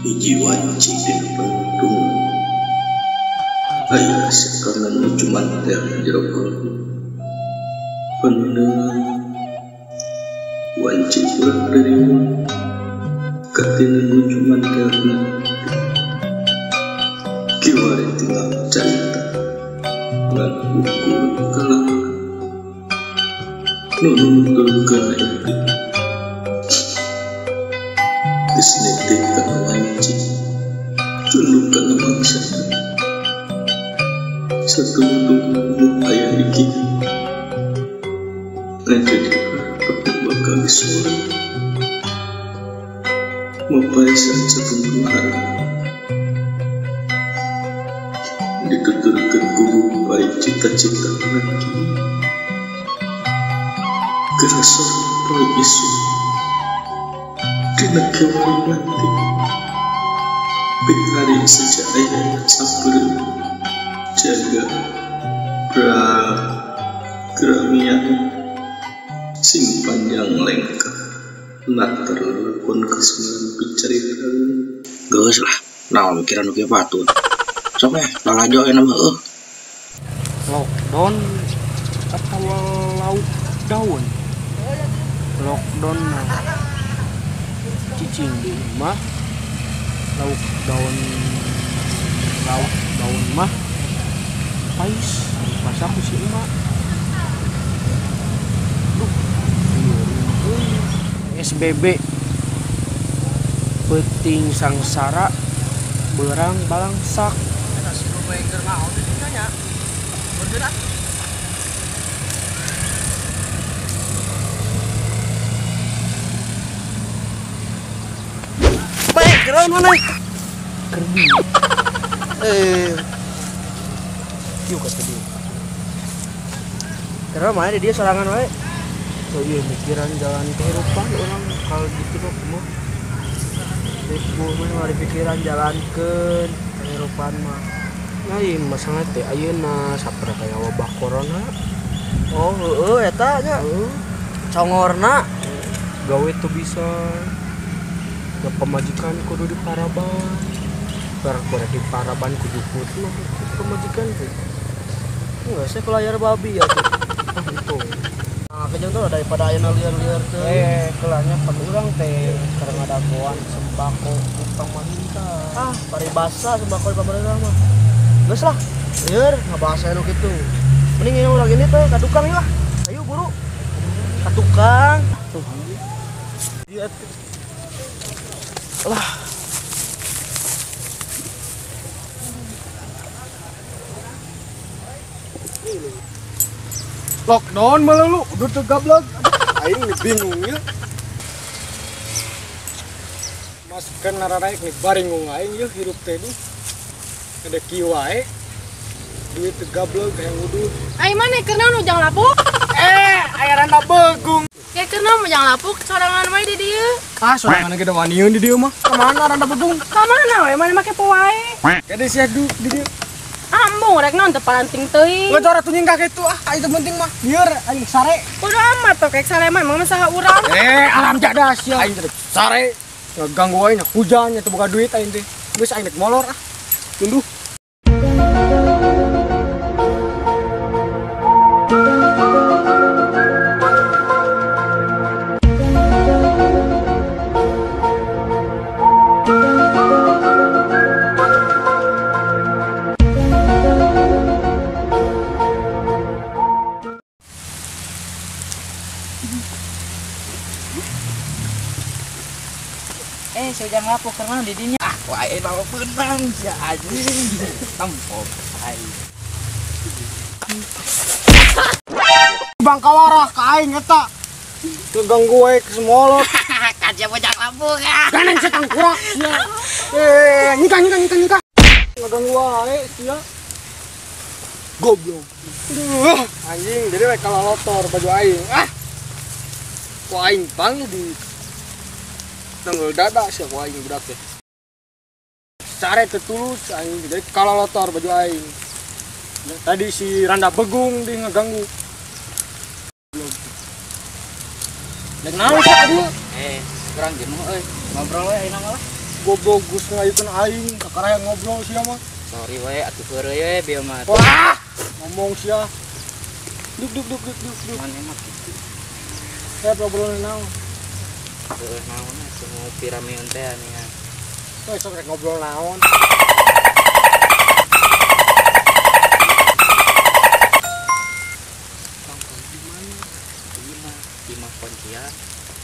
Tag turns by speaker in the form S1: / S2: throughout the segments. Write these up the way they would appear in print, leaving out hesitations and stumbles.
S1: Hiji wanci dina pantung aya rasa kangen nu cumanter jero kalbu. Pendem wanci urang riweuh katina nu cumanterna kiwari tinggal carita ngan ukur kalawan nu nuturkeun aya geus nitih kana wanci cunduk kana mangsa satungtung nu aya iki ngajadikeun tepung bakal disuruh mapaisan satungtung harap dituturkeun ku bari cita-cita lagi kerasa poe isuk dina kiwari nanti bihari sejak aya sampereun jaga keramian sing panjang lengkah latar lakon kesembilan picaritaan.
S2: Geus lah, naon mikiran nu kieu patut. Sok eh lalajo aya mah heueuh.
S3: Lockdown atawa lauk daun. Lockdown mah cicing di imah, lauk daun mah pais masak ku si emak. Duh, SBB peuting sangsara beurang balangsak.
S4: Baik, keren mana?
S3: Kerbi. Yuk kata dia.
S4: Keren mana dia sorangan wae.
S3: Oh iya, mikiran jalan kehidupan orang kalau gitu kok mah. Ribu mah pikiran jalankeun kehidupan mah. Lain masalah teh ayeuna sapra kaya wabah corona.
S4: Oh, heueuh eta nya. Congorna
S3: gawe teu bisa. Da pamajikan kudu diparaban. Bar di paraban kudu kudu pamajikan teh.
S4: Enggak sih layar babi ya tuh.
S3: Itu.
S4: Nah, kejeng tuh daripada ayeuna liar-liar teh.
S3: Kelanya pan urang teh keur ngadagoan sembako ku pamarentah.
S4: Ah, paribasa sembako di pamarentah mah. Geus lah, lieur ngabahas anu kitu. Mending ieu urang ini teh ka tukang lah. Ayo buru. Ka tukang.
S3: Tuh.
S4: Ieu lah.
S3: Lockdown malah lu, udah tergablek. Aing bingung ya. Masukkan nararaek nih baringung aing ya hirup teh nih. Ada kieu wae. Duit tergablek kayak wuduh.
S5: Aing mana keur naon ujang lapuk?
S3: Aya randa begung.
S5: Ya keur naon ujang lapuk sorangan wae di dieu.
S3: Ah, sorangan ge da waniun di dieu mah. Ka mana randa begung?
S5: Ka mana we mana make po wae.
S3: Kade sia du di dieu.
S5: Ambung rek naon teu paranting teuing.
S3: Ngejor atuh nyingkah kitu ah, aing teu penting mah. Lieur aing sare.
S5: Kudu amat tok rek sare mah emang saha urang.
S3: Alam jadas sia. Aing teh sare. Ngaganggu aing hujan nya teu boga duit aing teh. Geus aing rek molor ah. Tunduh.
S6: Si ujang lapuk karena didinya ah wae bawa benang sia anjing tempok aing
S3: bangkawarah ka aing eta ngeganggu wae ke semolot
S6: kaca ujang lapuk ah
S3: ganeng setan kurak sia nyikah nyikah nyikah nyikah ngeganggu wae sia goblok. Anjing jadi we kalau lotor baju aing ah ku aing pang di tenggel dada siapa aing budak teh. Sare teu tulus aing jadi kalau lotor baju aing. Tadi si randa begung di ngeganggu. Dek naon sih aduh?
S6: Kurang jenuh euy. Ngobrol we ayeuna mah lah.
S3: Goblok geus ngayukeun aing, kakaraya ngobrol sia mah.
S6: Sorry we atuh heureuy we bieu mah.
S3: Wah, ngomong sia. Duk duk duk duk duk duk.
S6: Mana mah kitu.
S3: Saya obrolan naon?
S6: Heueuh naon atuh mau pirameun teh nih.
S3: Tuh sok rek ngobrol naon.
S6: Kang kunci mana? Imah, imah kuncian,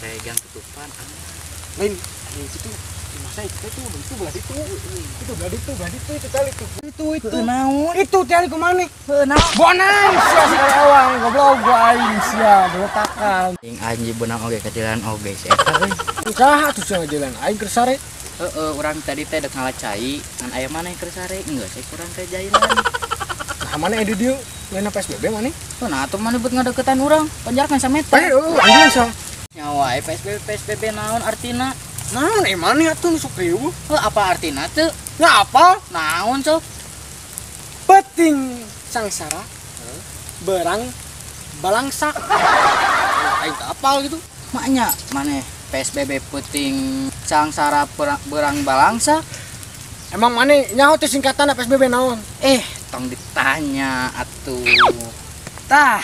S6: pegang tutupan aman.
S3: Lain, lain situ. Masa itu belah itu. Itu belah itu, belah itu, itu tali itu. Itu.
S6: Naon?
S3: Itu tali ku maneh?
S6: Heuh naon?
S3: Bonang sia sekali awang, goblok gua aing sia beretakan.
S6: Aing anjing beunang oge kajalan oge si eta euy.
S3: Saha atuh sia ngajalan aing keur sare?
S6: Heeh, urang tadi teh dek ngala cai, ngan aya maneh keur sare, geus we kurang kajailan.
S3: Nah, mana di dieu? Lain PSBB maneh?
S6: Tuh nah atuh maneh buat ngadeukeutan urang, panjarak ngan sameter.
S3: Eh, anjing sia.
S6: Nyawa we PSBB PSBB naon artina?
S3: Naon eh maneh atuh nu sok riweuh?
S6: Heuh apa artina teu?
S3: Nya apa?
S6: Naon sok?
S3: Peting sangsara, berang balangsak. Aing teu apal gitu.
S6: Maknya maneh PSBB peuting sangsara berang balangsak.
S3: Emang maneh nyaho teh singkatan PSBB naon?
S6: Eh, tong ditanya atuh. Tah.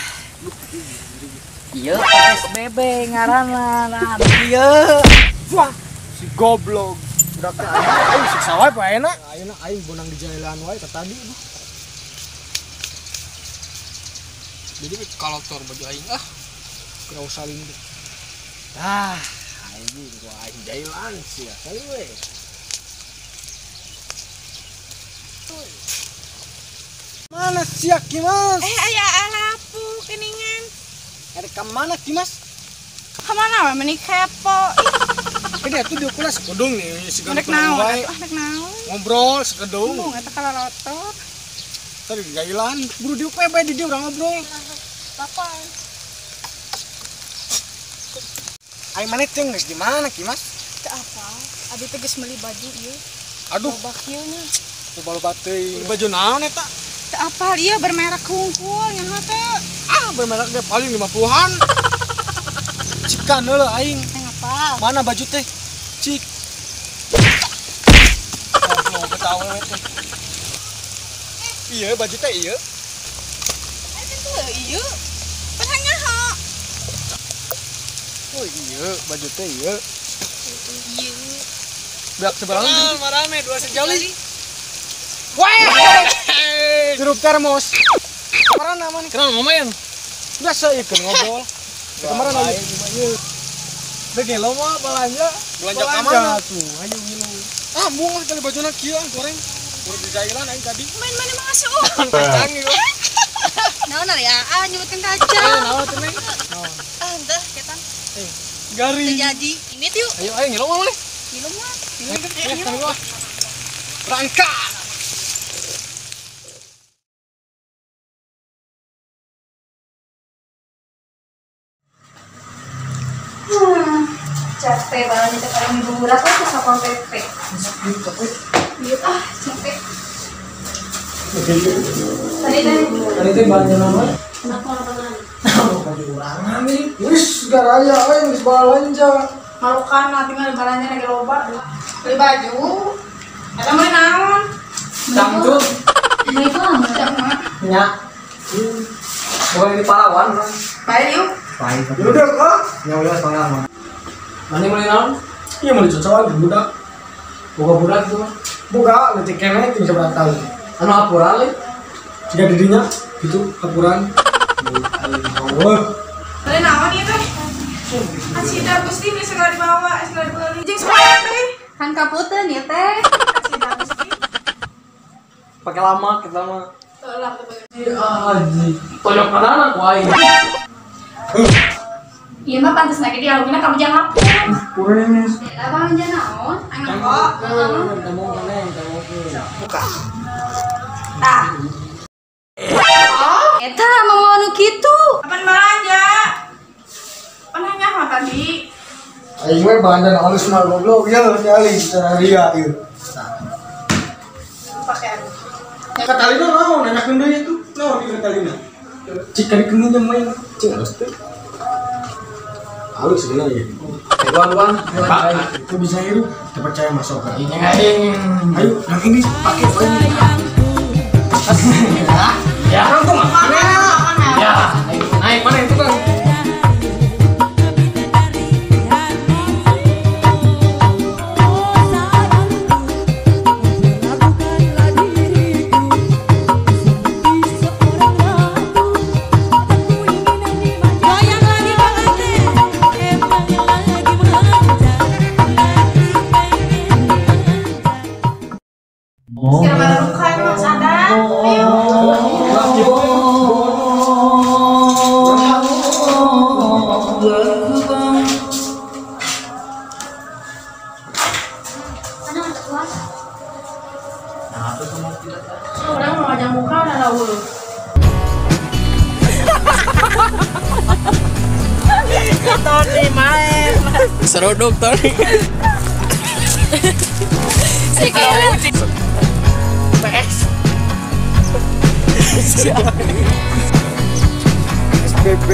S6: Ieu PSBB ngaranna. Nah, ieu.
S3: Wah, si goblok. Budak teh aing siksa wae poe ayeuna. Ayeuna aing bonang di jalan wae teh tadi.
S1: Jadi kalotor baju aing ah.
S3: Kau saling deh. Ah, anjing gua aing jailan sia. Saling we. Mana sia Kimas?
S5: Eh aya lapuk geningan.
S3: Ada ka mana Kimas?
S5: Ka mana we meni kepo.
S3: Ini atuh dieu kula sekedung nih, si
S5: Rek naon atuh rek naon?
S3: Ngobrol sekedung.
S5: Embung eta kalalotor.
S3: Tadi jailan, buru dieu we bae di dieu urang ngobrol.
S5: Kapan?
S3: Aing maneh teh geus di mana Kimas?
S5: Teu apa? Abi teh geus meuli baju ieu.
S3: Aduh,
S5: Loba kieu nya.
S3: loba-loba teuing. Baju naon eta?
S5: Teu apal ieu bermerek hungkul nyaho teh.
S3: Ah, bermerek ge paling 50-an. Cikan heula aing.
S5: Teh ngapal.
S3: Mana baju teh? Cik. Goblok betawe we teh. Iya baju teh ieu.
S5: Aing teh teu ieu. Pan nyaho.
S3: Oh iya, baju teh ieu.
S5: Ieu.
S3: Beak sebelah
S1: Kenal marane dua sejali.
S3: Wah! Jeruk termos. Kemarin namanya?
S1: Kenal lumayan.
S3: Biasa ieu keur ngobrol. Kemarin aja. Dek gelo mah belanja.
S1: Belanja ka mana?
S3: Tuh, ayo ngilu. Ah, buang kali bajuna kieu ah goreng. Buru di jailan aing tadi.
S5: Main-main emang asuh.
S3: Kacang ieu.
S5: Naon ari ah nyebutkeun kacang.
S3: Eh, naon teh Neng? Naon?
S5: Ah, henteu ketan.
S3: Eh, garing.
S5: Teu jadi. Ini yuk.
S3: Ayo ayo ngilu mah boleh.
S5: Ngilu mah.
S3: Eh, tangguh. Berangkat.
S5: Capek banget itu kalau minggu bulan tuh ke Satpol PP. Iya ah capek. Tadi teh.
S3: Tadi teh belanja naon?
S5: Kenapa orang
S3: Baju urangan nih. Wis garaya we geus balanja.
S5: Malukan lah tinggal balanja lagi loba. Beli baju. Eta meuli naon?
S6: Cangcut.
S5: Beli itu mah.
S4: Nya. Bukan ini pahlawan, Bang.
S5: Baik yuk.
S4: Baik.
S3: Udah ah.
S4: Nya udah setengah mah. Mana meuli naon?
S3: Iya meuli cocokan di budak.
S4: Boga budak itu mah.
S3: Boga leutik keneh ting sabaraha tahun.
S4: Anu hapuran leuh.
S3: Jika didinya gitu hapuran. Wah.
S5: Beli naon ieu teh? Acida Gusti beli segala dibawa, segala dibeli. Jeung semuanya teh.
S7: Kan kaputeun ya teh.
S5: Acida Gusti.
S4: Pakai lama kita mah.
S5: Tuh lah tuh.
S4: Anjing. Tojok kanan aku aing.
S7: Ieu mah pantes lagi dialogna kamu jangan lapor.
S3: Kuring.
S7: Eta balanja naon?
S5: Aing kok.
S4: Buka.
S5: Tah.
S7: Eta mau anu kitu.
S5: Kapan belanja? Pernah nyaho tadi.
S3: Aing we balanja naon geus mah goblok ieu nyali secara ria ieu.
S5: Pakaian.
S3: Katalina naon nanyakeun deui itu. Naon ieu Katalina? Cik kali keun jeung main. Cik halus teh. Halus sebenarnya. Tuan-tuan, itu bisa itu terpercaya masuk ke. Ayo, yang ini pakai ini. Ya, langsung mana? Ya, naik mana itu kan?
S5: Orang mau ngajak muka udah laul.
S6: Tony main.
S1: Seru dong Tony.
S3: PS. SPP.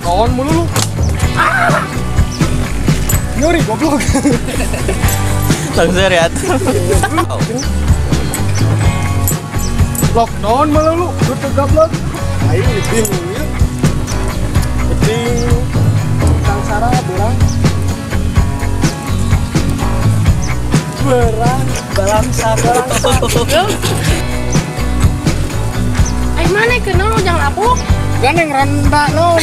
S3: Kawan mulu lu. Ah! Nyuri goblok.
S1: Langsung ya.
S3: Lockdown malah lu, tutup goblok. Aing bingung ya. Penting sangsara berang. Berang balangsa balangsa.
S5: Aing mana kenal jangan lapuk.
S3: Gandeng randa non.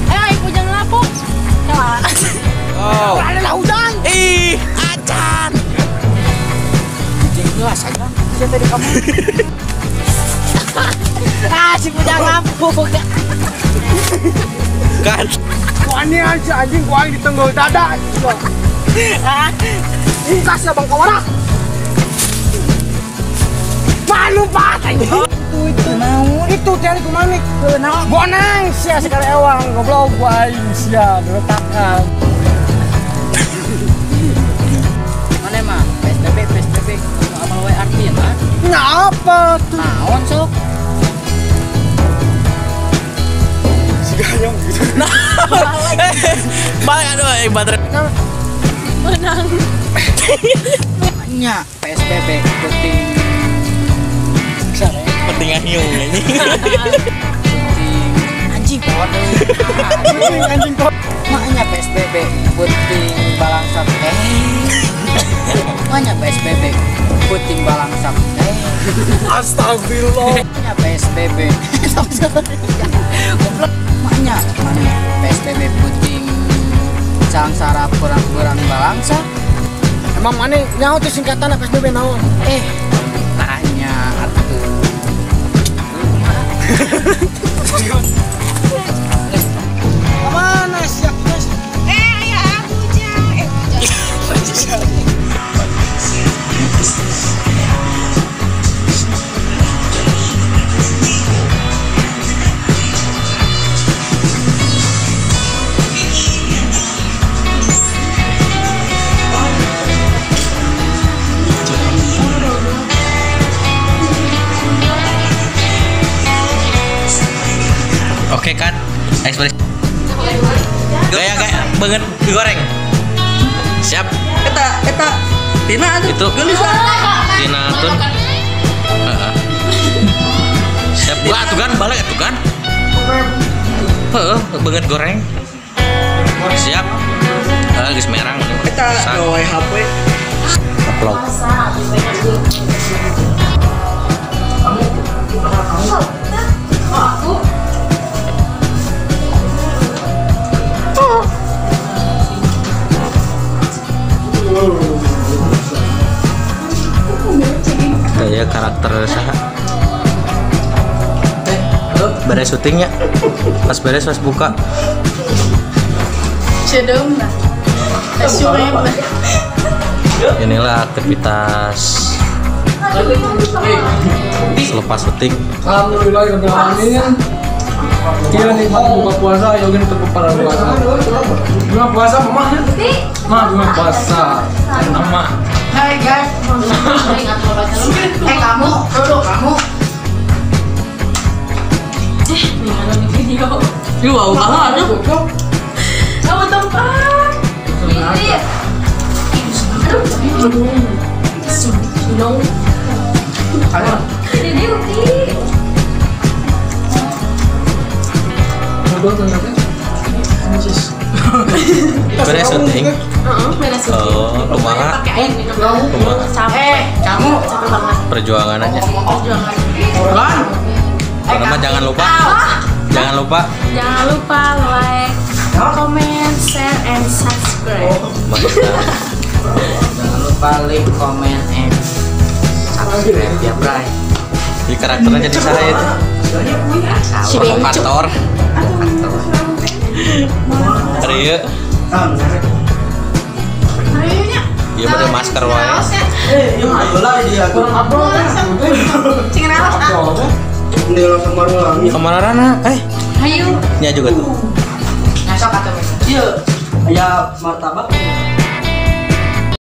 S5: Ayo jangan lapuk.
S1: Oh.
S3: Ada hujan.
S1: Ih, acan.
S6: Kucing gelas aja. Siapa tadi kamu? Ah, si bujang lapuk.
S1: Kan.
S3: Wani aja anjing gua ditenggol dada.
S6: Ah,
S3: ingkas ya Bang Kawara. Malu pak itu naon itu cari kumanik naon bonang sia sekali ewang goblok gua aing sia diretakan
S6: mana mah PSBB PSBB amal wae artina
S3: nya apa tuh
S6: naon sok
S3: si gayong gitu
S1: nah balik aduh baterai
S5: menang
S6: nya PSBB penting
S1: penting ahiung ini.
S6: Penting anjing pohon.
S3: Penting anjing pohon.
S6: Makanya PSBB penting balangsap. Makanya PSBB penting balangsap.
S3: Astagfirullah.
S6: Makanya PSBB. Goblok. Makanya mana PSBB penting sangsara perang-perang balangsa.
S3: Emang mana nyaho tuh singkatan PSBB naon?
S6: Tanya atuh.
S3: Mana sih guys?
S5: Ayah aku jang.
S1: Oke kan, ekspresi gaya kayak banget digoreng. Siap.
S6: Eta Tina
S1: itu.
S6: Gelisah.
S1: Tina tun. Siap. Wah, tuh kan balik tuh kan. Heeh, banget goreng. Siap. Geus merang.
S6: Eta gawe HP.
S1: Upload.
S5: Aku
S1: Kayak karakter saha. Beres syutingnya. Pas beres pas buka.
S5: Cedem lah.
S1: Inilah aktivitas selepas syuting.
S3: Alhamdulillahirabbil alamin. Iya nikmat buka puasa, ayo gini tetep pada puasa. Gimana puasa mama? Ma, gimana puasa? Mama.
S5: Hai guys. Kamu, duduk kamu. Gimana nih video?
S6: Lu wow banget tuh.
S5: Kamu tempat.
S7: Ini. Aduh.
S3: Ayo.
S7: Ini Uti.
S1: Beres syuting.
S5: Heeh, beres syuting.
S1: Oh, kumaha?
S5: Pakai air minum.
S1: Kumaha?
S5: Capek.
S6: Kamu
S5: capek banget.
S1: Perjuangannya.
S5: Perjuangan.
S1: Pertama jangan lupa. Jangan lupa.
S5: Jangan lupa like, comment, share, and subscribe.
S1: Mantap.
S6: Jangan lupa like, comment, and subscribe ya, Bray.
S1: Di karakternya jadi saya itu.
S5: Si Bencu.
S1: Kantor. Hari ieu. Ieu pada masker wae.
S4: Ieu mah heula dia.
S5: Cing raos ah.
S1: Kemana Rana?
S7: Ayo.
S1: Nya juga tuh.
S5: Nah, sok atuh.
S4: Iya, aya martabak.